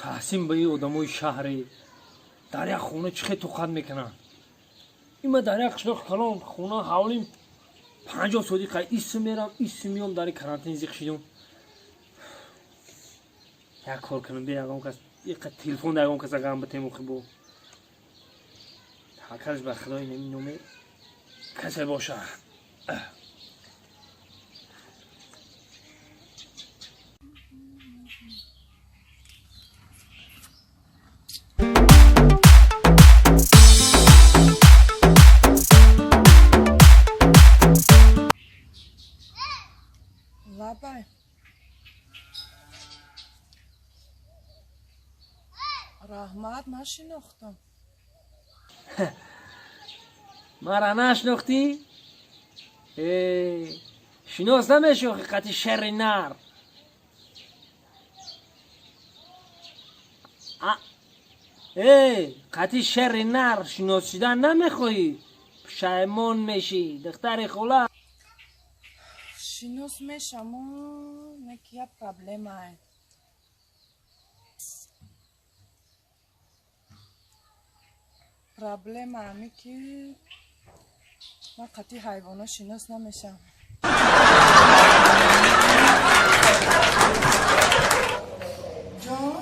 Таҳсин ба ин одамои шаҳре, дар як хона чӣ хел тоқат мекунанд. Има дар як қишлоқи калон хона ҳавлим 50 сотиқа, исм мерам, исм миём, дар карантин зиқ шидум. Як кор кунам, бе ягон кас телефон да ягон каса гам битем. Охи, бо таваккалш ба худои, нами номер касе боша. Лабай, раҳмат, нашинохтам. Мара нашинохтӣ? Шинос намеши охи қати шерри нар. Қати шерри нар шинос шидан намехоҳӣ, пушаймон мешӣ, духтари хола. Шинос мешаму, неки як проблемае. Проблема ами ки ман қати ҳайвоно шинос намешам. Ҷон,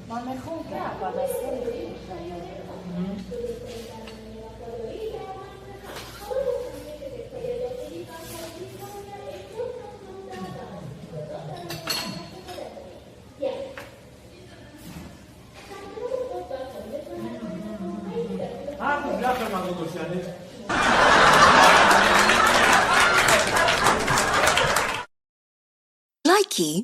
ман мехоҳам, ки аввал аз сари худро ёд бигирам. Ҳар рӯз як маза доштани. Likey.